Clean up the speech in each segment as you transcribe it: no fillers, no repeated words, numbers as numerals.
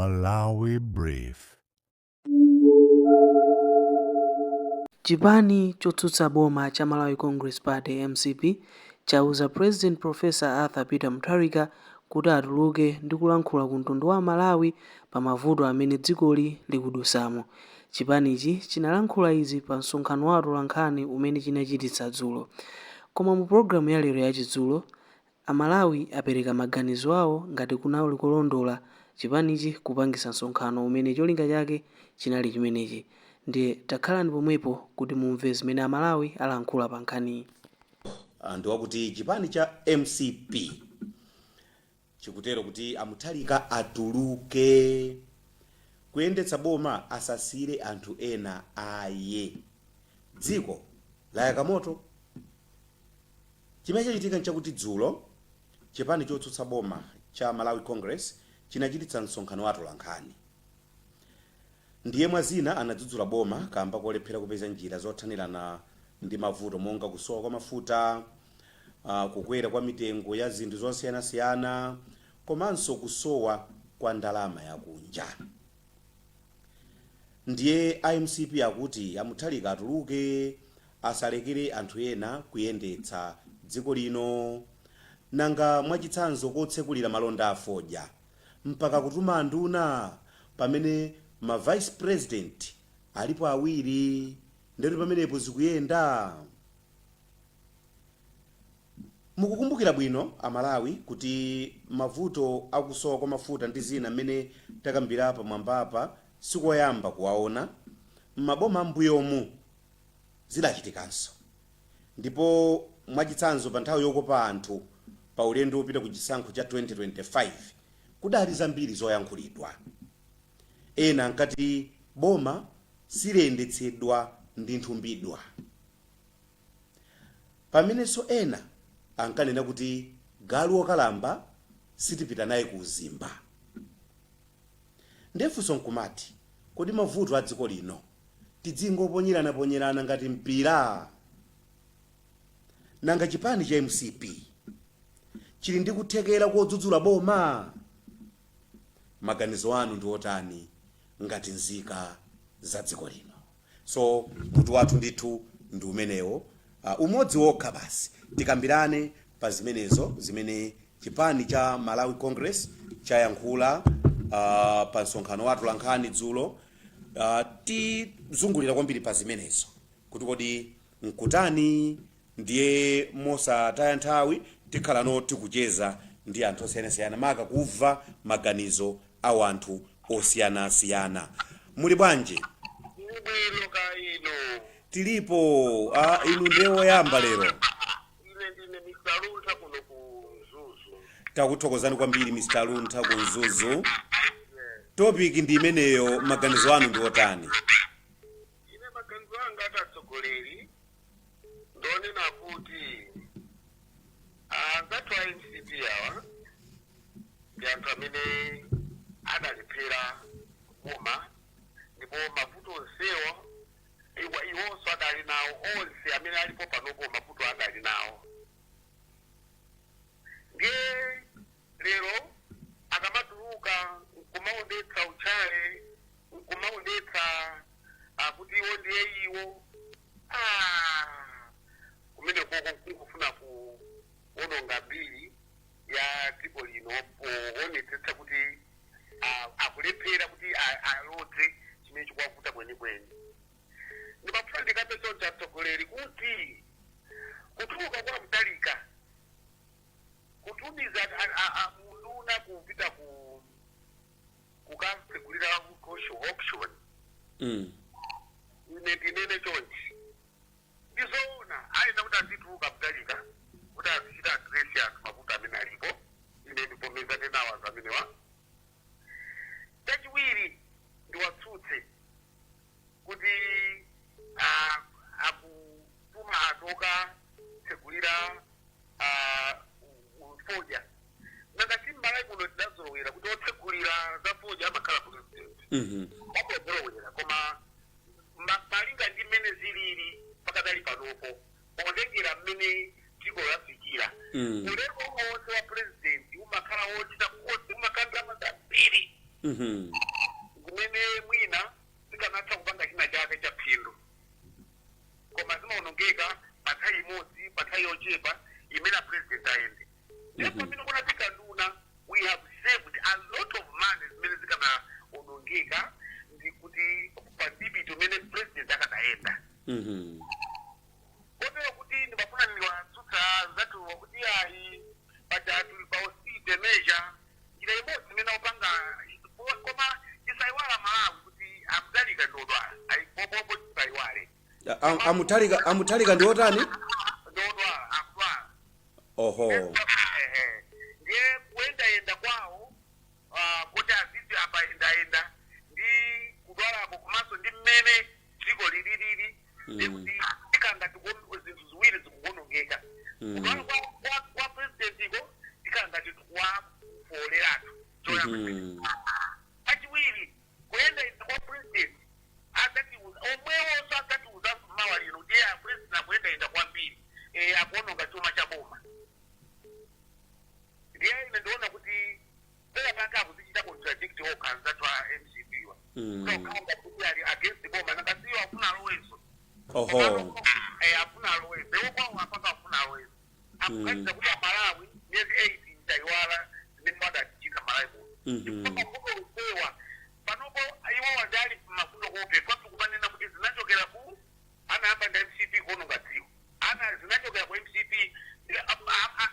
Malawi Brief. Chipani chotsutsa boma cha Malawi Congress Party, mcp, chauza President Professor Arthur Peter Mutharika kuti atuluke ndi kulankhula ku mtundu wa Amalawi pa mavuto amene dzikoli likudusamo. Chipanichi chinalankhula izi pa msonkhano wa atolankhani umene chinachititsa dzulo. Koma mu pulogalamu ya lero ya Chidzulo, Amalawi apereka maganizo awo ngati kunali kolondola chipanichi kupangisa msonkhano umene cholinga chake chinali chimenechi. Ndiye takhalani pomwepo kuti mumve zimene Amalawi alankhula pa nkhaniyi. Ndi wakuti chipani cha MCP chikutero kuti a Mutharika atuluke kuyendetsa boma, asasiyire anthu ena aye. Dziko layaka moto. Chimene chachitika nchakuti dzulo chipani chotsutsa boma cha Malawi Congress chinachititsa msonkhano wa atolankhani. Ndiye mwa zina anadzudzula boma kamba kolephera kupeza njira zothanirana ndi mavuto monga kusowa kwa mafuta, kukwera kwa mitengo ya zinthu zosiyanasiyana komanso kusowa kwa ndalama yakunja. Ndiye a mcp akuti a Mutharika atuluke asalekere anthu ena kuyendetsa dziko lino. Nanga mwachitsanzo kotsekulira malonda a fodya mpaka kutuma anduna pamene ma vice president alipo awiri ndekuti pamenepo zikuyenda? Mukukumbukira bwino a Malawi kuti mavuto a kusowa kwa mafuta ndi zina mmene takambira pamwambapa sikoyamba kuwaona. M'maboma am'mbuyomu zidachitikanso. Ndipo mwachitsanzo pa nthawi yokopa anthu pa ulendo wopita ku chisankho cha 2025 kudali zambiri zoyankhulidwa. Ena ankati boma siliyendetsedwa ndi nthumbidwa. Pamenenso ena ankanena kuti galu wokalamba sitipita naye ku uzimba. Ndiye funso nkumati, kodi mavuto a dziko lino tidzingoponyeranaponyerana ngati mpira? Nanga chipani cha mcp chili ndi kuthekera kodzudzula boma? Maganizo anu ndi otani ngati nzika za dziko lino? So mutu wathu ndithu ndi umenewo, umodzi wokha basi, tikambirane pa zimenezo zimene chipani cha Malawi Congress chayankhula pa msonkhano wa atolankhani dzulo. Tizungulira kwambiri pa zimenezo kuti kodi nkutani. Ndiye mosataya nthawi tikhalano tikucheza ndi anthu osiyanasiyana maka kumva maganizo a wanthu osiyanasiyana. Muli bwanji? Ndili bwino, kaya inu? Tilipo. Ah, inu ndiye woyamba lero. Ine ndine Mr. Luntha kuno ku Mzuzu. Takuthokozani kwambiri, Mr. Luntha ku Mzuzu. Topic ndi imeneyo, maganizo anu ndi otani? Ine maganizo anga ati atsogoleri ndonena kuti anzathu a MCP awa ndi anthu amene adalephera kuboma, ndipo mavuto onsewo iwonso adali nawo. Onse amene alipo panopo mavuto adali nawo. Ndiye lero akamatuluka nkumaonetsa utchale, nkumaonetsa akuti iwo ndiye iwo, kumene koko nkungofuna kuononga mbiri ya dziko lino poonetsetsa kuti akulephera kuti alodze chimene chikuwavuta kwenikweni. Ndimafuna ndikambe choncho, atsogoleri, kuti kutuluka kwa Mutharika kutumiza nduna kupita ku kukatsegulira auction, ine ndinene chonchi, ndizoona ayena kuti azituluka Mutharika kuti azichita address anthu mavuto amene alipo. Ine ndivomezane nawo anthu amenewa. Chachiwiri, ndiwatsutse kuti akutuma anthu okatsegulira fodya. Nanga si m'Malawi muno tidazolowera kuti otsegulira za fodya amakhala president? Amazolowera, koma malinga ndi mmene zilili pakadali panopo, potengera mmene dziko lafikira, ulendo wonse wa president umakhala wochita kuti umakhala ndalama zambiri. Zimene mwina zikanatha kupanga china chake cha phindu, koma zimaonongeka pa nthawi imodzi, pa nthawi yochepa imene a president ayende. Ndipo pamene kunafika nduna, we have saved a lot of money zimene zikanaonongeka ndi kuti pa debit umene president akanayenda. Kotero kuti ndimafuna ndiwatsutsa anzathuwa kuti ayi, paja tuli pa austerity measure, njira imodzi imene akupanga. Koma tisayiwala Malawi kuti a Mutharika ndiodwala ayipopopo, tisayiwale. A Mutharika ndi otani? Ndiodwala, akudwala. Oho. Ehe. Ndiye kuyendayenda kwawo, kuti aziti apayendayenda ndi kudwalako komanso ndi mmene dziko lililili, ndi kuti tikangati zinthu ziwiri zikuwonongeka, kudwala kwa presidentiko tikangati tikuwafoleratu choyamba. Achiwiri, kuyendayenda kwa president, adzatiuza omwewonso, adzatiuza mawa lino kuti iye president akuyendayenda kwambiri, akuononga chuma cha boma. Ndiye ine ndiona kuti pera pake akuzichita contradict okha anzathu a MCP wa. Kukanga kuti ali against boma, nakasiyo afuna alowenso. Oho. Afuna aloweze iwo kwawo apaka, afuna aloweze, akuganiza kuti amalawi miyezi 8 itayiwala zimene madatichita Malawi muno. Chifukwa mavuto onsewa panopo iwo wandali mavuto kope kwathu kumanena kuti zinachokera ku anayamba ndi MCP kuononga dziko, ana zinachokera ku MCP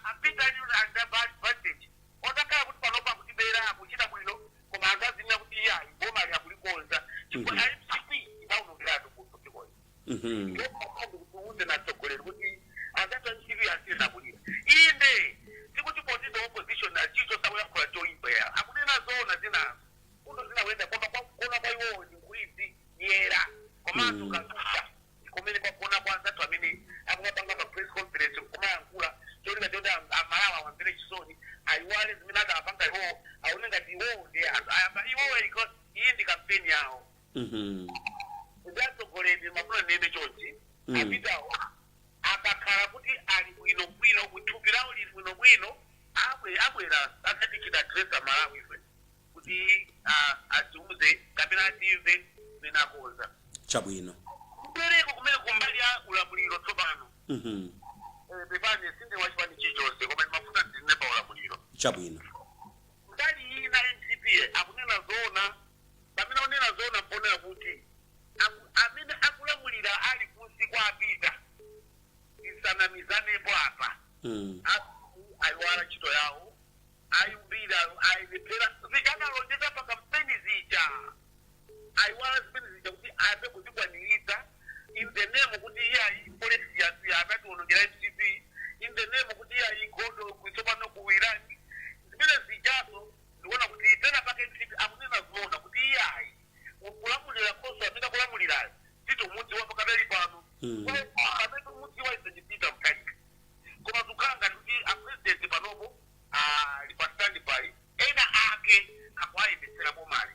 apita advantage otakhala kuti panopo akutibera, akuchita bwino, koma anthu azinena kuti iya, boma liakulikonza chifukwa MCP inawonongeratu ku dzikoyo. Ndikuuze natsogoleri kuti anzathu MCP asiyena kulira. Inde sikuti poti the opposition achicho sakuyankhula choyipa ya, akunena zoona zinazo kuno zinakuyenda, koma kuona kwa iwowo ndi nkhwidzi yera komanso kazuka kumene kwakona kwa anzathu amene akumapanga ma press conference kumayankhula cholinga choti Amalawi awamvere chisoni, ayiwale zimene adapanga iwowo, aone ngati iwowo ndi ayamba iwowo iyi ndi kampeni yawo. Ndiatsogoleri mafuna ndiyende chonchi. Apitawo akakhala kuti ali bwinobwino, kuthupi lawo lili bwinobwino, abwera akatichita address Malawi ife kuti atiuze kapena atimve zimene akonza. Chabwino. Kubereko kumene kumbali ya ulamuliro tsopano. Pepani, sindi wachipani chilichonse, koma ndimafuna ndine pa ulamuliro. Chabwino. Mbali ina MCP akunena zoona. Pamene akunena zoona, mponera kuti amene akulamulira ali kunsi kwa apita, tisanamizanepo apa. Ayiwala ntchito yawo, ayimbira, ayilephera zikanalonjeza pa kampeni zija, ayiwala zimene zija kuti aze kuzikwaniritsa in the name kuti iyayi, forex anationongera MCP, in the name kuti iyayi, nkhondo kutsopano ku Iran. Zimene zijazo ndikuona kuti pena pake MCP akunena zoona kuti iyayi, kulamulira khoso amene akulamulirayo titomudziwa pakadali pano. Amene tumudziwa ife ndi Peter Mutharika, koma zikukhala ngati kuti a president panopo ali pa standby, ena ake akuayendetsera bomali.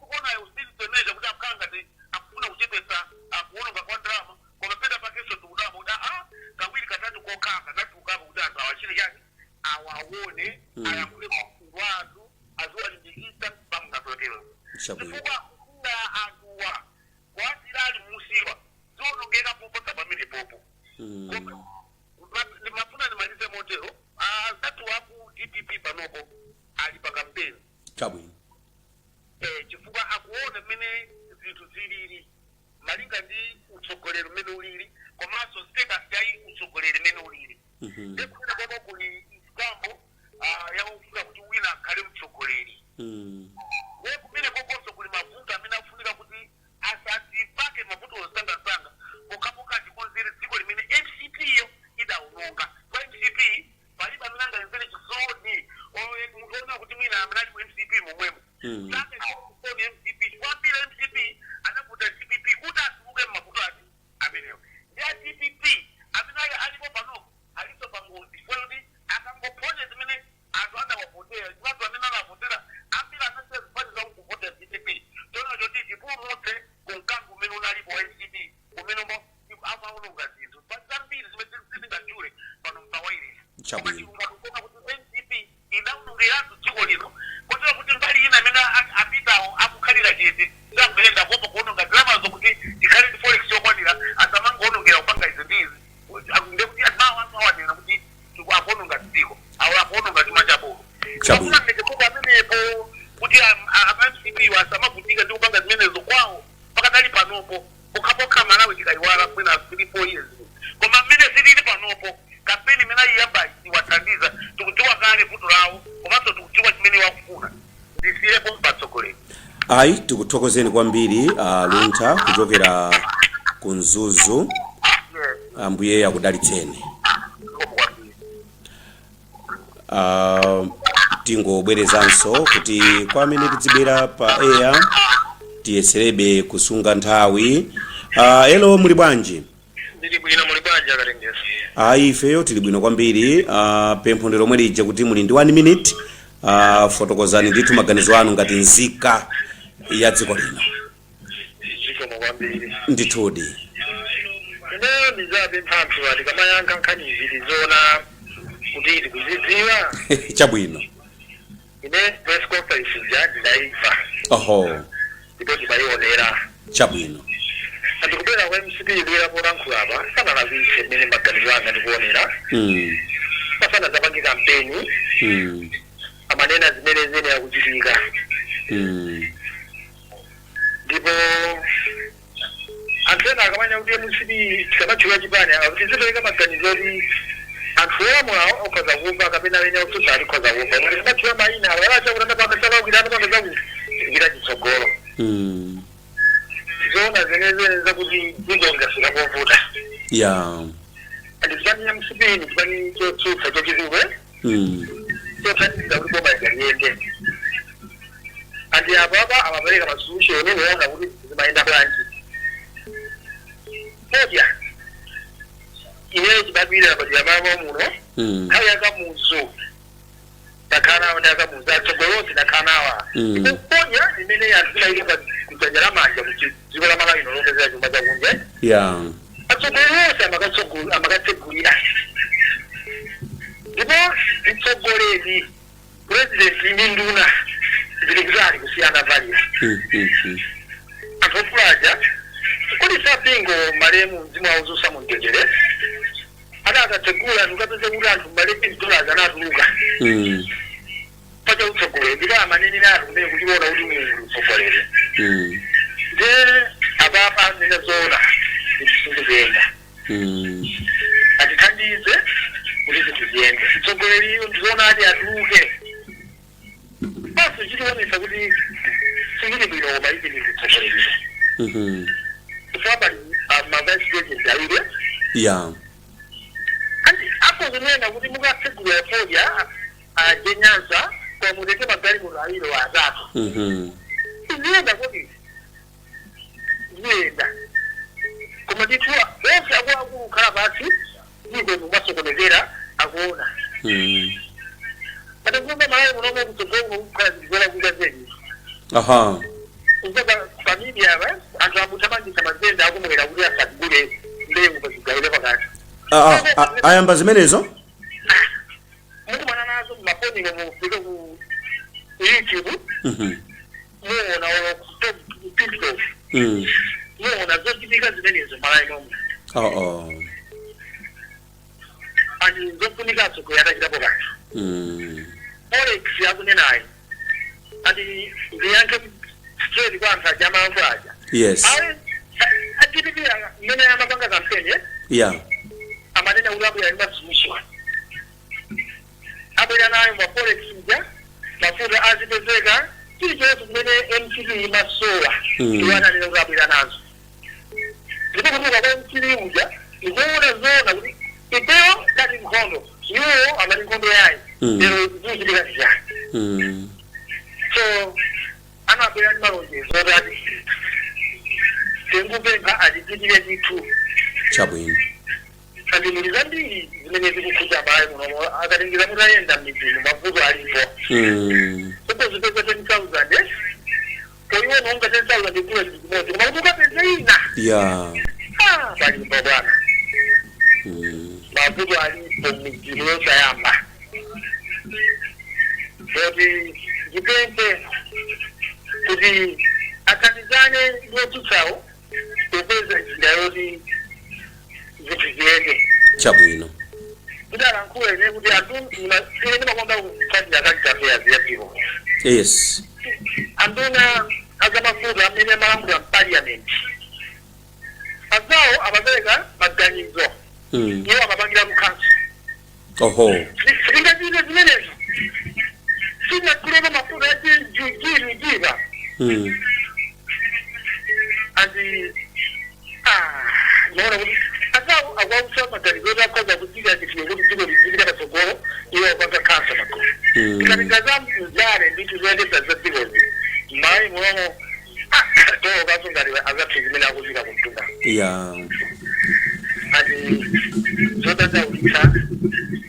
Kuona austerity measure kuti akukhala ngati akufuna kuchepetsa kuwononga kwa ndalama, koma pena pakenso tikudabwa kuti kawiri katatu kokhaka natulukako kuti anthu awachite chani, awaone, ayankhule mafungo anthu, aziwalimbikitsa pamungazotero. Chifukwa kukula anthuwa kuwasira ali musiwa ziwonongeka poposa pamene popo. Ndimafuna ndimalize motero. Anzathu aku DPP panopo ali pa kampeni. Chifukwa akuona mmene zinthu zilili malinga ndi utsogoleri mmene ulili komanso status ya utsogoleri mmene ulili. Ndikunena kwako kuli scramble yakufuna kuti wina akhale mtsogoleri. We kumene kokonso kuli mavuto amene akufunika kuti asatipake mavuto osangasanga pokhapokha tikonzere dziko limene MCP yo idawononga. Kwa MCP palibe amene angamvere chisoni, munthu ona kuti mwina amene ali mu MCP momwemo sangamvere MCP kwambiri. MCP anavuta DPP kuti atuluke mmavuto ati amenewo, ndi a DPP amene alipo panopo aliso pangozi chifukwa kuti akangophonya zimene anthu adawavotera, anthu amene anavotera ambiri anasiya zipani zawo kuvotera DPP, chona choti tipulumutse kumkango umene unalipo wa MCP umene amaononga zinthu pa zambiri zimene sitingachule pano mpawairesi. Koma chilungamo kuti MCP inaonongeratu dziko lino, kotero kuti mbali ina imene Chete zakuyenda kuopa kuononga ndalamazo kuti tikhale ndi forex yokwanira, asamangoonongera kupanga izi ndizi. Ndekuti mawu anthu awanena kuti akuononga dziko awo, akuononga chuma cha boma. Chabwino. Ndikuti amenepo kuti ama-MCP asamavutika ndi kupanga zimenezo kwawo pakadali panopo, pokhapokha Malawi tikayiwala mwina 3 4 years. Koma mmene zilili panopo, kampeni imene ayiyambayi iwathandiza. Tikudziwa kale vuto lawo, komanso tikudziwa chimene wakufuna. Ndisiyepo mpatsogoleri. Ayi, tikuthokozeni kwambiri, Luntha kuchokera ku Mzuzu. Ambuye akudalitseni. Kwambiri. Tingobwerezanso kuti kwa amene tidzibwera pa air, tiyeserebe kusunga nthawi. Hello, muli bwanji? Ndili bwino, muli bwanji, akalengeza? Ayi, ifeyo tili bwino kwambiri. Pempho ndi lomwe lija kuti muli ndi 1 minute. Fotokozani ndithu maganizo anu ngati nzika ya dziko lino. Zikomo kwambiri. Ndithudi. Ineyo ndizapempha anthu ati kamayankha nkhani izi tizoona kuti tikuzidziwa. Chabwino. Ine press conference ija ndinayimva Oho. ndipo ndimayionera. Chabwino. Andikubwera kwa MCP, kubwera polankhula apa sanalakwitse, mmene maganizo anga ndikuonera. Pasana zapange kampeni, amanena zimene zene akuchitika. Ndipo anthu ena akamanya kuti MCP, tikamatchula chipani akuti zipereka maganizo oti anthu omwe okhoza kumva kapena ene otsutsa alikhoza kumva. Ngati timatchula mayina awo alacha kuti anapanga chalakwira, anapanga zakuti, tikupita chitsogolo. Zoona zenezene zakuti dziko likafika povuta, andi chipani cha MCP ni chipani chotsutsa chachikulu chothandizira kuti boma liyende. Andi apapa amapereka ma solution woona kuti zimayenda bwanji. Fodya, ineyo chibadwire padera mamo muno, nthawi yakamuzu ndakhala nawo, ndi akamuzu atsogolosi ndakhala nawa. Ndipo fodya imene anthu timayika pa kudzanja lamanja kuti dziko la Malawi ino lopezera chuma chakunja, atsogoleri onse amakatsegulira. Ndipo mtsogoleri, president ndi nduna zili kutali kusiyana valira. Anthu ofulaja kodi sapingo malemu, mzimu wawo usamumtendere, adakatsegula ndikapeza kuti anthu malemu dollars anatuluka pacha utsogoleri. Ndipo amanenera anthu kumene kuchiona kuti mulungu utsogoleri. Nde apapa nena zoona, zinthu sizikuyenda. Atithandize kuti zinthu ziyende. Mtsogoleri ndizoona ati atuluke basi, chitionesa kuti sizili bwino, koma ichi ndi utsogoleriro. Chifukwa pali ma vice president awiri. Andi apo kunena kuti mukatsegulira fodya aje Nyanza, koma mutenge magalimoto awiri wa atatu. Ziyenda kuti ziyenda, koma ndithu onse akuluakulu kukhala pasi, dziko mumasokonekera akuona. Patikumva Malawi munomwe kutsogolo kukhala zinthu zolakwika zedi. Kumva pa media apa anthu amuthamangitsa mavenda akumwera kuti asagule mbewu pazigawire pakati. Ah, ayamba zimenezo? Mukumana nazo mumafoni, mufike ku YouTube, muona olo ku TikTok, muona zochitika zimenezo Malawi momwe. Oh oh. Ani zofunika atsogoleri atachitapo kanthu. Forex akunenayi, ati ndiyankhe straight kwa anthu aja amalankhula aja. Ayi, a DPP mmene amapanga kampeni, amanena kuti abwera ndi ma solution, abwera nayo ma forex ija, mafuta azipezeka, chilichonse kumene MCP imasowa. Iwo ananena kuti abwera nazo. Ndipo kutuluka kwa MCP uja, ikuona zoona kuti ifeyo ngati nkhondo, iwo amati nkhondo yayi. Lero zikuchitika ndichani? So anabwera ndi malonjezo oti ati tengupempha atichitire ndithu. Chabwino. Andimuli zambiri zimene zikukhudza Malawi munomo. Akatengeza mutayenda m'midzimu, mavuto alipo. Ukozipeza 10,000, poiwona unga 10,000 igula chinthu chimodzi, koma kuti ukapeze ina, ah, palipo bwana. Mavuto alipo m'midzimu yosayamba, zoti ndipemphe kuti Athandizane ndi otsutsawo kupeza njira yoti zinthu ziyende. Chabwino. Ndidalankhula ine kuti anthu ine ndimakonda kutsatira current affairs ya dziko. Anduna azamafuta amene amalankhula m'parliament, azawo amapereka maganizo, iwo amapangira kukhanso. Sitingachite zimenezo, sinakuleka mafuta yajijijijiga. Andi naona kuti azawo akuwausa maganizo oti akhoza kuchita chifike kuti dziko lizipita patsogolo, iwo akupanga khansa magolo. Tikatinga za mzale ndithu zoyendetsa za dzikozi m'Malawi munomo, tokaso ngati azathu zimene akuchita kumtunda ati zodandaulitsa,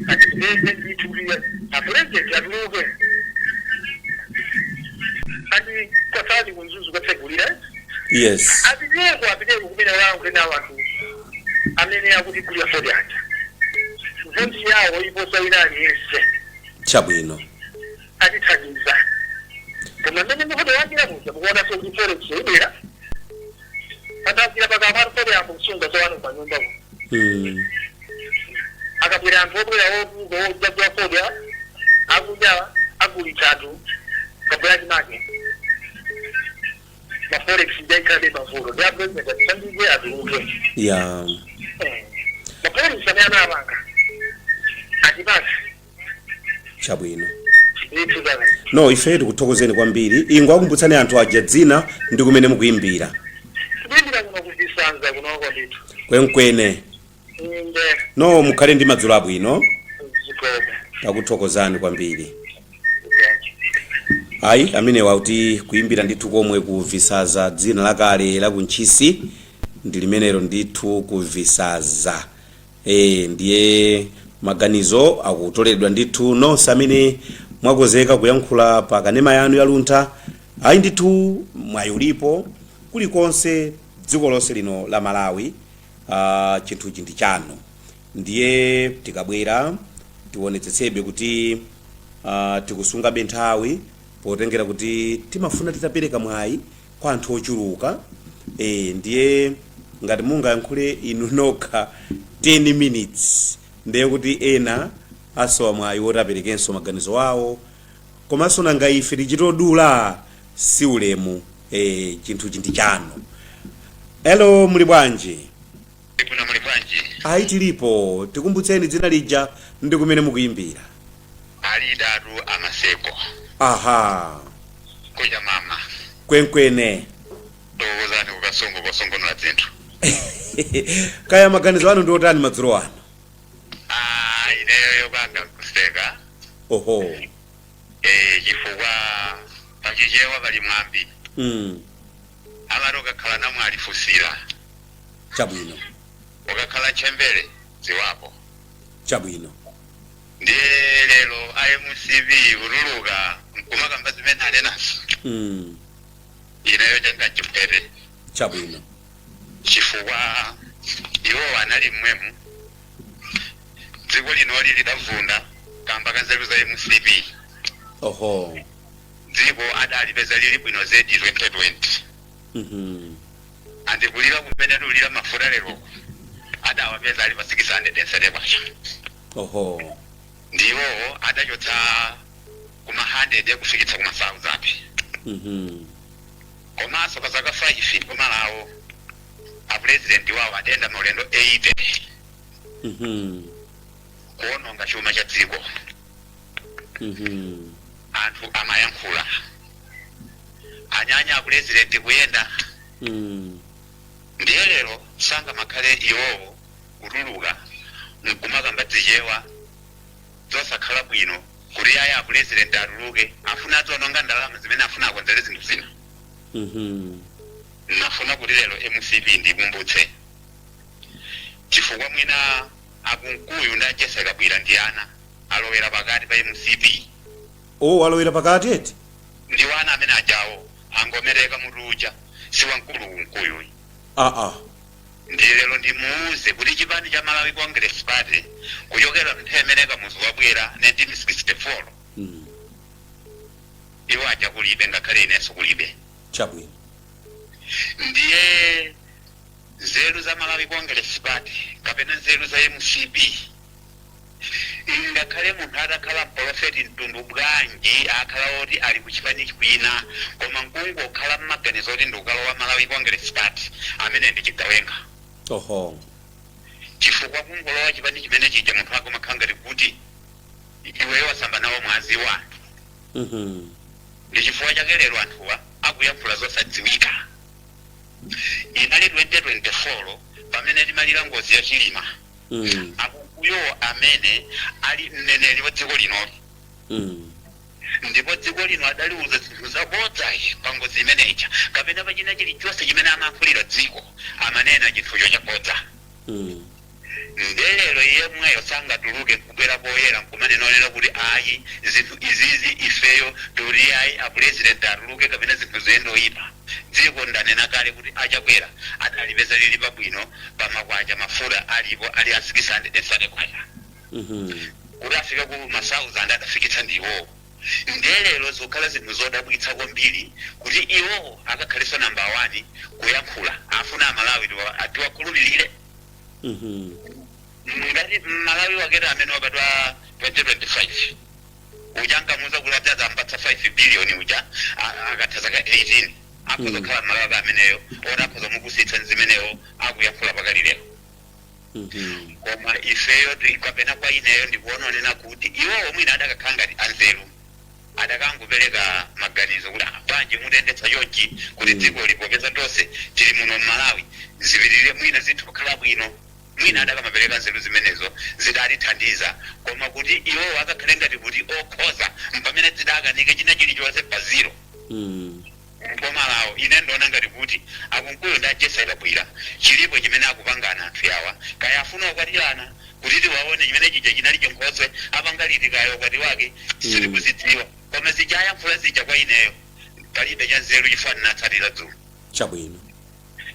ati tipeze ndithu kuti apurezidenti atuluke, ati kwasati ku Mzuzu kwatsegulira. Apiteko, apiteko kumene walankhule nawo anthu amene akuti gulira fodya aja, voice yawo iposa wina aliyense. Atithandiza, koma mmene mukuti wambira muja mukuonanso kuti forex ibwera atagwira pakamwa fodya yambo kusunga tsopano panyumba kuno. Akabwera anthu obwera otuka odzagula fodya akunja, agulitsa anthu kabwera chimake ma forex ijaikhabe mavuto, ndi apresident atithandize atuluke. Ma forex amene anapanga atipasi. Ndithu zaka. No, ife tikuthokozeni kwambiri. Ingo akumbutsani anthu aja dzina ndi kumene mukuyimbira. Tikuyimbira kuno kuvisanza kunoko ndithu. Kwenkwene. Inde. No, mukhale ndi madzulo abwino. Zikomo. Takuthokozani kwambiri. Ayi, amenewa kuti kuyimbira ndithu komwe ku Visaza, dzina lakale la kuntchisi ndi limenelo ndithu, ku Visaza. Ndiye maganizo akutoledwa ndithu, nonse amene mwakonzeka kuyankhula pa kanema yanu ya Luntha. Ayi ndithu, mwayi ulipo kulikonse dziko lonse lino la Malawi. Chinthuchi ndi chanu. Ndiye tikabwera tionetsetsebe kuti tikusungabe nthawi, potengera kuti timafuna titapereka mwayi kwa anthu ochuluka. Ndiye ngati mungayankhule inu nokha 10 minutes, ndiye kuti ena asowa mwayi woti aperekenso maganizo awo. Komanso nanga ife tichitodula si ulemu. Chinthuchi ndi chanu. Hello, muli bwanji? Kuno muli bwanji? Ayi, tilipo. Tikumbutseni dzina lija ndi kumene mukuyimbira. Alidatu amaseko. Kuja mama. Kwenkwene. Tokozani kukasongo kosongonola zinthu. Kaya maganizo anu ndi otani madzulo ano? Ah, ineyo yopanga kuseka. Chifukwa pachichewa pali mwambi. Amati ukakhala namwe alifusira. Ukakhala chembere ziwapo. Ndiye lero iMCP kutuluka nkumakamba zimene anenazo. Ineyo changa chipwete. Chifukwa iwo anali mmwemu, dziko linoli lidavunda kamba kanzeru za MCP. Dziko adalipeza lili bwino zedi 2020. Andikulira kumene tulira mafuta lero, adawapeza ali pa 630 kwacha. Ndiwo adachotsa kuma 100 kufikitsa kuma 1000. Komanso pa zaka 5 kumalawo apurezidenti wawo adayenda maulendo 80, kuononga chuma cha dziko. Anthu amayankhula anyanya apurezidenti kuyenda. Ndiye lero sangamakhale iwowo kutuluka nkumakamba dzichewa zosakhala bwino kuti aya apurezidenti atuluke, afuna adziononga ndalama zimene afuna akonzere zinthu zina. Nafuna kuti lero MCP ndikumbutse, chifukwa mwina akunkuyu ndi ajese Kabwira ndi ana alowera pakati pa MCP. Oh, alowera pakati eti? Ndi wana amene ajawo angomereka mutu uja si wamkulu kunkuyuyi. Ndiye lero ndimuuze kuti chipani cha Malawi Congress Party kuchokera nthawi imene Kamuzu wabwera 1964, iwo aja kulibe, ngakhale inenso kulibe. Ndiye nzeru za Malawi Congress Party kapena nzeru za MCP, ngakhale munthu atakhala mprofeti mtundu bwanji, akhala oti ali kuchipani kwina, koma nkungokhala mmaganizo oti ndikukalowa Malawi Congress Party, amene ndi chigawenga. Chifukwa kungolowa chipani chimene chija, munthu wake umakhala ngati kuti iweyo wasamba nawo mwazi wa anthu. Ndi chifukwa chake lero anthuwa akuyankhula zosadziwika. Inali 2024 pamene timalira ngozi ya Chilima. Akukuyo amene ali mneneri wa dziko linoli, ndipo dziko lino adaliuza zinthu zabodza pa ngozi imeneyi kapena pachina chilichonse chimene amayankhulira dziko, amanena chinthucho chabodza. Ndelero yemweyo sangatuluke kubwera poyera nkumanenonera kuti ayi, zinthu izizi ifeyo tikuti ayi, apurezidenti atuluke kapena zinthu ziyendoyipa. Dziko ndanena kale kuti aChakwera adalipeza lili pabwino pamakwacha, mafuta alipo ali a 630 kwacha, kuti afike ku ma 1000 adafikitsa ndi iwowo. Ndelero zikukhala zinthu zodabwitsa kwambiri kuti iwowo akakhalenso namba 1 kuyankhula, afuna Amalawi tiwakhulupirire. Ngati Malawi waketa amene wabadwa 2025 uja ankamuuza kuti adzambatsa 5 billion uja akatha zaka 18, akhoza kukhala Malawi ameneyo oti akhoza mupusitsa zimenewo akuyankhula pakali lero. Koma ifeyo kapena kwa ineyo ndikuononena kuti iwowo mwina adakakhala ngati anzeru, adakangopereka maganizo kuti, "Ah, bwanji mutendetsa chonchi kuti dziko lipopeza tonse tili muno mMalawi zipitirire, mwina zinthu kukhala bwino." Mwina adakamapereka nzeru zimenezo zidatithandiza, koma kuti iwowo akakhale ngati kuti okhoza mpamene zidakanike china chilichonse pa zero mboma lawo, ine ndiona ngati kuti aKunkuyu ndajesera bwira chilipo chimene akupangana anthu yawa. Kaya afuna okwatirana kuti tiwaone chimene chija chinali chinkhoswe apanga liti, kaya ukwati wake sitikuzidziwa, koma zija ayankhula zija kwa ineyo palibe cha nzeru, chifukwa ndinatsatira dzulo.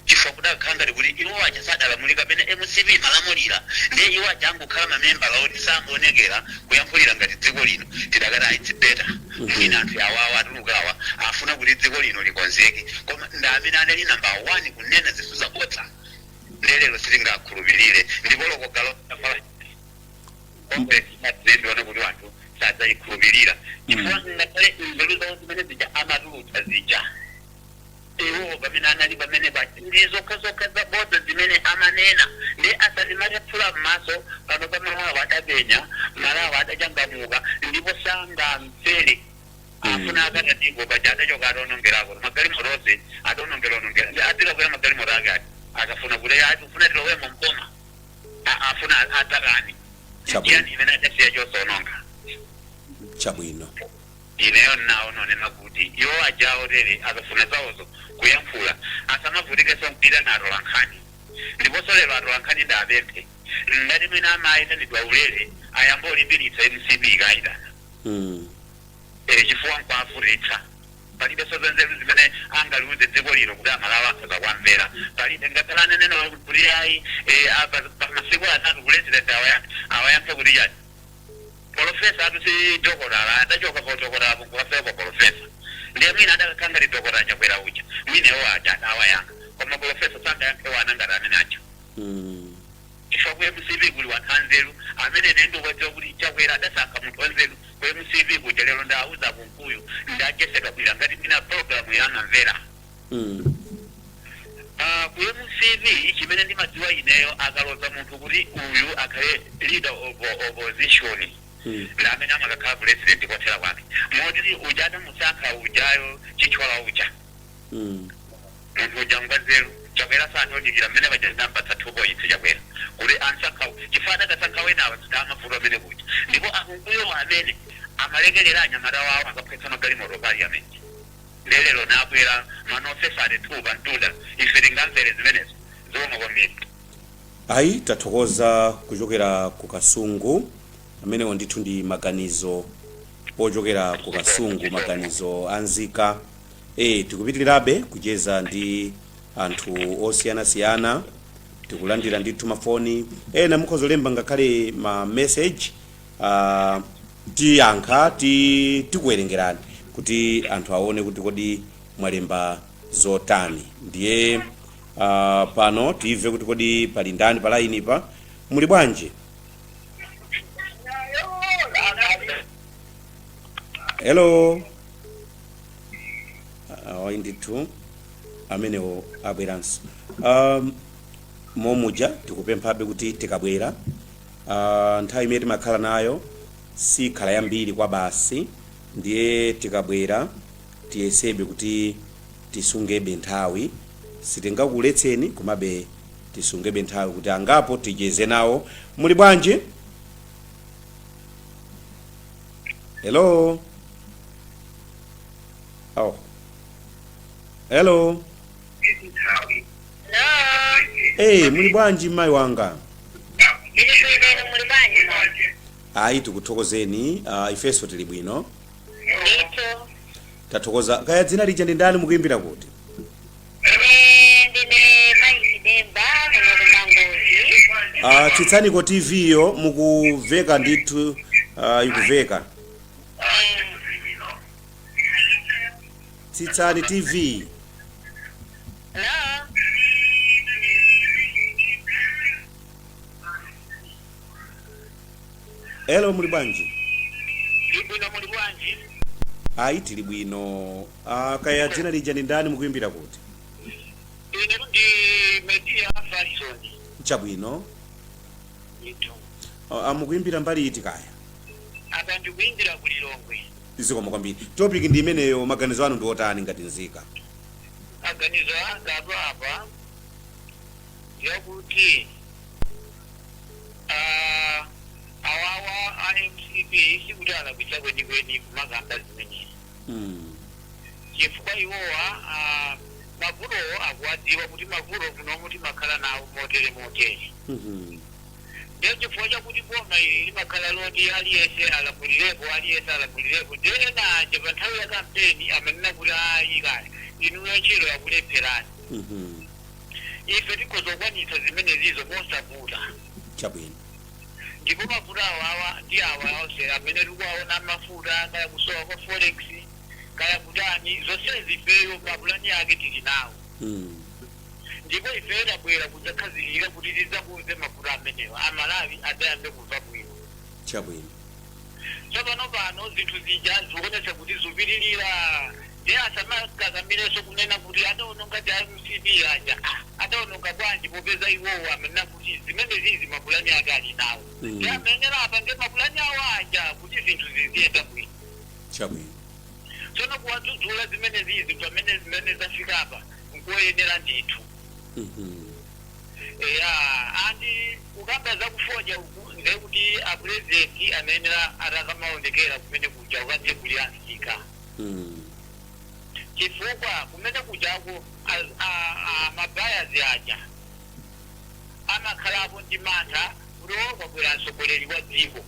Chifukwa kudakhala ngati kuti iwo aja sadalamulika pamene MCP malamulira, ndiye iwo aja angokhala mamembala oti sangoonekera kuyankhulira ngati dziko lino, tidakati it's better, mwina anthu awawa atulukawa afuna kuti dziko lino likonzeke, koma ndi amene anali namba 1 kunena zinthu zabodza. Lero sitingakhulupirire, ndipo lokogalo ndione kuti anthu sadzayikhulupirira, chifukwa ngakhale nzeru zawo zimene zija amatulutsa zija, iwo pamene anali pamene pa ndi zokhazokha zabodza zimene amanena. Ndi asati mataphula m'maso pano pa Malawi adapenya, Malawi adachangamuka, ndipo sangamvere. Afuna akatatiko paja adachoka ataonongerako magalimoto onse, adaonongera onongera, ndi adzikakwera magalimoto ake ati akafuna kuti ati ufuna tilowemo mboma, afuna adzakani chiyani imene adasiya chosononga? Ineyo nawo nonena kuti iwo ajawo tere akafuna zawozo kuyankhula asamavutikenso mpita na atolankhani. Ndiponso lero atolankhani ndapemphe, ngati mwina amayitanidwa ulere, ayambe olipiritsa MCP ikayitana. Chifukwa nkwavutitsa, palibenso zanzeru zimene angaliuze dziko lino kuti Amalawi akhoza kuamvera, palibe. Ngakhale anenena kuti ayi, pa masiku 3 president awayankhe kuti chani, polofesa atu si dokotala, adachoka pa dokotala nkukafika pa polofesa. Ndiye mwina adakakhala ngati dokotala Chakwera uja, mwina iwo aja adawayankha, koma polofesa sangayankhe wana ngati amene aja. Chifukwa ku MCP kuli wanthu anzeru amene ine ndikudziwa kuti Chakwera adasankha munthu wanzeru ku MCP kuja. Lero ndawuza Kunkuyu ndajeseka bwira ngati mwina programu yamamvera. Ku MCP chimene ndimadziwa ineyo, akaloza munthu kuti uyu akhale leader of opposition, ndi amene amakakhala president kothera kwake, moti uja adamusankha ujayo Chithyola uja, munthu uja ngwanzeru. Chakwera santonikira mmene paja ndinampatsa 2 points Chakwera kuti ansankha, chifukwa adakasankha wenawa zidamavuto amene kuja. Ndipo aKunkuyo amene amalekelera anyamata wawo akaphwetsa magalimoto parliament, lero nabwera manofesa ati 2 pa mtunda, ife tingamvere zimenezo? Zikomo kwambiri. Ayi, tathokoza kuchokera ku Kasungu. Amenewo ndithu ndi maganizo ochokera ku Kasungu, maganizo anzika. Tikupitirirabe kucheza ndi anthu osiyanasiyana, tikulandira ndithu mafoni ena, mukhoza kulemba ngakhale ma message, tiyankha, tikuwerengerani kuti anthu aone kuti kodi mwalemba. zotani. Ndiye pano timve kuti kodi pali ndani pa line pa. Muli bwanji? Hello. Ayi ndithu, amenewo abweranso. Momuja tikupemphabe kuti tikabwera, nthawi imene timakhala nayo sikhala yambiri kwa basi. Ndiye tikabwera tiyesebe kuti tisungebe nthawi. Sitingakuletseni, komabe tisungebe nthawi kuti angapo ticheze nawo. Muli bwanji? Hello. Oh, hello. Hey, muli bwanji mayi wanga? Ndili bwino, muli bwanji? Ayi, tikuthokozeni. Ifenso tili bwino. Ndithu. Tathokoza. Kaya dzina lija ndi ndani, mukuyimbira kuti? Ine ndine Mayi Chidemba kuno kuMangozi. Tsitsaniko TV yo, mukuveka ndithu, ikuveka. Tsitsani TV. Hello. Hello, muli bwanji? Ibwino, muli bwanji? Ayi, tili bwino. Kaya dzina lija ndi ndani, mukuyimbira kuti? Ine ndi Media Farison. Chabwino. Ndithu. Mukuyimbira mbali iti kaya? Apa ndikuyimbira kuLilongwe. Zikomo kwambiri. Topic ndi imeneyo, maganizo anu ndi otani ngati nzika? Maganizo anga apo apa yakuti awawa a MCP sikuti alakwitsa kwenikweni kumakamba zimenezi, chifukwa iwowa mavutowo akuwadziwa kuti mavuto munomu timakhala nawo motere motere. Ndiye chifukwa chakuti boma ili limakhala loti aliyense alamulirepo, aliyense alamulirepo, ndiye ena aja pa nthawi ya kampeni amanena kuti, "Ayi kaya inuyo ntchito yakulepherani." Ife tikhozokwanitsa zimenezizo mosavuta. Ndipo mavuto awawa ndi awa onse amene tikuwaona, mafuta kaya kusowa kwa forex kaya kutani, zonsezi ifeyo mapulani ake tili nawo. Ndipo ifeyo tabwera kudzakhazikika kuti tidzakonze mavuto amenewa, Amalawi adzayambe kumva bwino. Tsopano pano zinthu zija zikuonetsa kuti zikupitirira, ndiye asamakakamirenso kunena kuti adaononga ndi MCP aja. Ah, adaononga bwanji popeza iwowo amanena kuti zimene zizi mapulani ake ali nawo? Ndiye amenera apange mapulani awo aja kuti zinthu ziziyenda bwino. Tsono kuwadzudzula zimene zizi pamene zimene zafika apa nkoyenera ndithu. Eya, andi kukamba zakufodya uku, ndiye kuti apurezidenti amayenera atakamaonekera kumene kuja kukatsegulira msika, chifukwa kumene kujako mabayazi aja amakhalapo ndi mantha kuti kwabwera mtsogoleri wa dziko,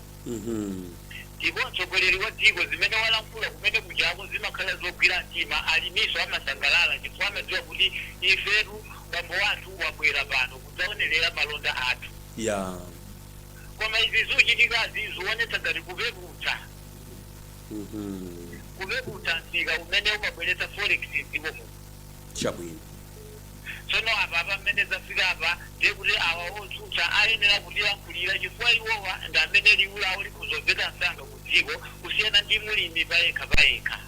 ndipo mtsogoleri wa dziko zimene walankhula kumene kujako zimakhala zogwira mtima. Alimiso amasangalala chifukwa amadziwa kuti ifetu bambo wathu wabwera pano kudzaonerera malonda athu. Koma izi zikuchitikazi zionetsa ngati kupeputsa, kupeputsa msika umene umabweretsa forex dziko muno. Tsono apa pamene zafika apa, ndiye kuti awa otsutsa ayenera kutiyankhulira, chifukwa iwowa ndi amene liwu lawo likhuzomveka msanga ku dziko kusiyana ndi mulimi payekha payekha.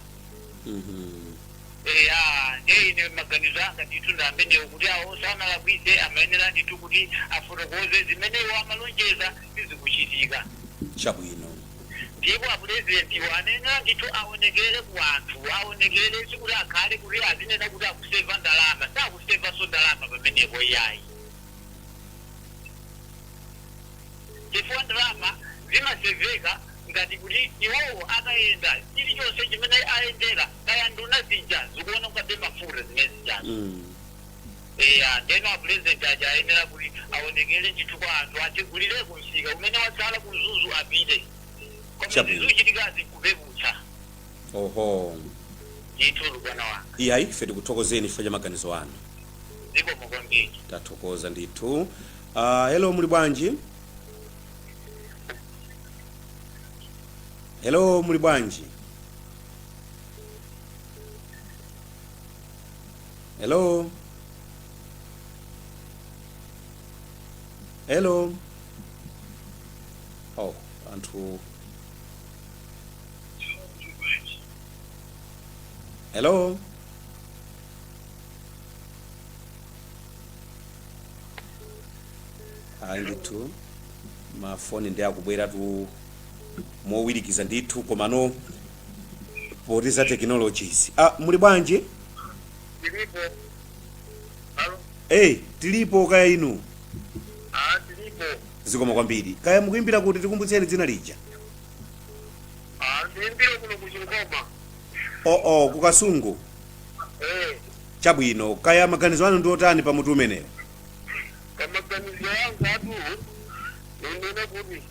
Eya, ndiye ine maganizo anga ndithu ndi amenewo, kuti awo sanalakwitse, amayenera ndithu kuti afotokoze zimene iwo amalonjeza sizikuchitika. Ndipo apurezidentiwo anayenera ndithu aonekere ku anthu, aonekere, sikuti akhale kuti azinena kuti akuseva ndalama. Sakusevanso ndalama pamenepo iyayi, chifukwa ndalama zimaseveka ngati kuti iwowo akayenda, chilichonse chimene ayendera kaya nduna zija zikuona ngabe mafuta zimene zijazo. Eya, ndeno apurezidenti aja ayenera kuti aonekere ndithu kwa anthu, atsegulireko msika umene watsala kuMzuzu, apite. Koma zikuchitikazi kupeputsa. Ndithu, bwana wanga. Iyayi, ife tikuthokozeni chifukwa cha maganizo anu. Zikomo kwambiri. Tathokoza ndithu. Hello, muli bwanji? Hello, muli bwanji? Hello, hello. Oh, anthu. Hello. Ayi ndithu, mafoni ndi akubwera tu mowirikiza ndithu, komano poti za technologies. Ah, muli bwanji? Tilipo. Alo. Hey, tilipo, kaya inu? Ah, tilipo. Zikoma kwambiri. Kaya mukuimbira kuti? Tikumbutseni dzina lija. Ah, ndiyimbira kuno kuChinkhoma. Oo, kuKasungu? Eh. Chabwino. Kaya maganizo anu ndi otani pa mutu umenewo? Kamaganizo yangu atu ndinene kuti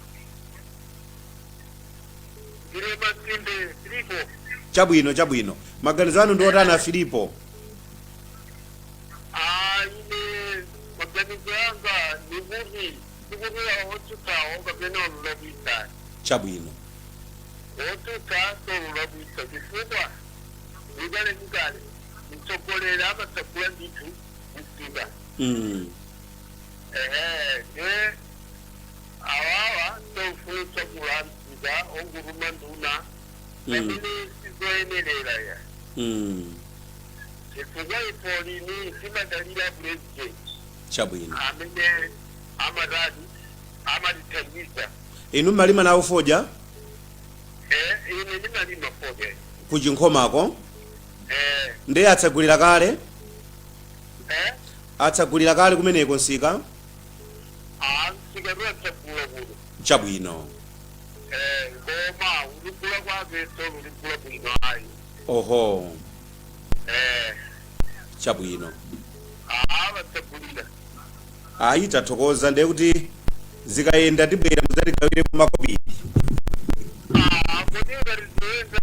ndine Masimbe Filipo. Chabwino, chabwino. Maganizo anu ndi otani, a Filipo? Ah, ine maganizo yanga ndikuti otsutsawo kapena olulakwitsa. Otsutsa solulakwitsa, chifukwa nikale nikale mtsogoleri amatsagula ndithu msika. Ehe, ne awawa sofuna utsagula msika onguruma nduna pamene sizoyenerera ya, chifukwa ifo lini timadalira president amene amatati amatithandiza. Inu mmalima nawo fodya? Eh, ine ndimalima fodya. KuChinkhomako? Eh. Ndiye atsagulira kale? Eh. Atsagulira kale kumeneko msika? Ah, msika tiwatsagula kuno. Eh, koma ulikula kwake solulikula bwino ayi. Oho. Eh. Ah, vatsagulira. Ayi, tathokoza. Ndiye kuti zikayenda tibwera mudzatigawire kumakobiri. Ah, kuti ngatizoyenda.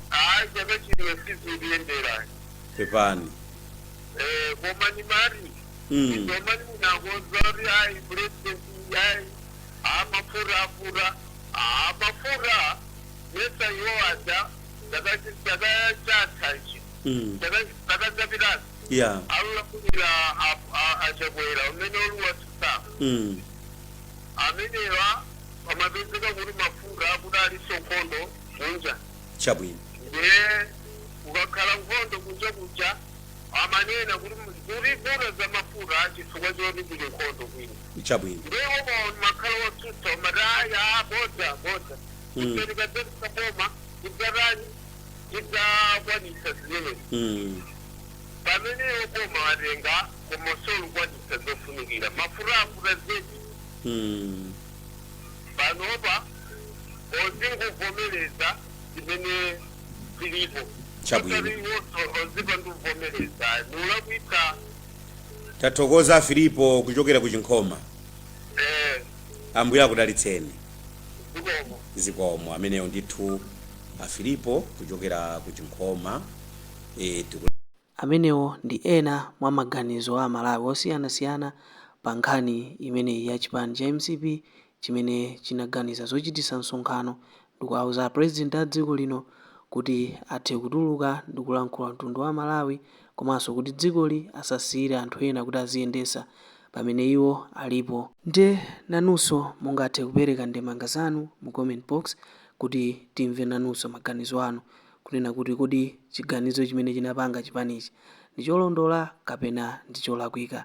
Hayi, chaka chino sizikuyendera. Pepani. Eh, koma ni mari koma ni munakonza kuti ayi, president ayi, amafura afura, amafura yesa iwo aja chakachatha ichi, chakachapitasi, alulakulira aChakwera umene oluwasusa, amenewa amapezeka kuti mafuta akuti aliso nkhondo kunja. Ndiye kukakhala nkhondo kunja kuja amanena kuti kuli za mafuta chifukwa choti kuli nkhondo kwino. Ndiye koma makhala wotsutsa umati aya, bodza bodza. Ife boma tidzatani, tidzakwanitsa zimenezi. Pameneyo boma watenga koma solukwanitsa zofunikira, mafuta afuta zedi. Panopa ozinguvomereza zimene zilipo. Ozipa ndikuvomereza nulakwitsa. Tathokoza, Filipo kuchokera ku Chinkhoma. Eh. Ambuye akudalitseni. Zikomo. Zikomo. Ameneyo ndithu a Filipo kuchokera ku Chinkhoma. E, Amenewo ndi ena mwa maganizo a Malawi osiyanasiyana pa nkhani imeneyi ya chipani cha MCP chimene chinaganiza zochitisa msonkhano ndikuwauza president a dziko lino kuti athe kutuluka ndi kulankhula mtundu wa Malawi, komanso kuti dzikoli asasiyire anthu ena kuti aziyendesa pamene iwo alipo. Nde nanunso mungathe kupereka ndemanga zanu mu comment box kuti timve nanunso maganizo anu, kunena kuti kodi chiganizo chimene chinapanga chipanichi ndi cholondola kapena ndi cholakwika.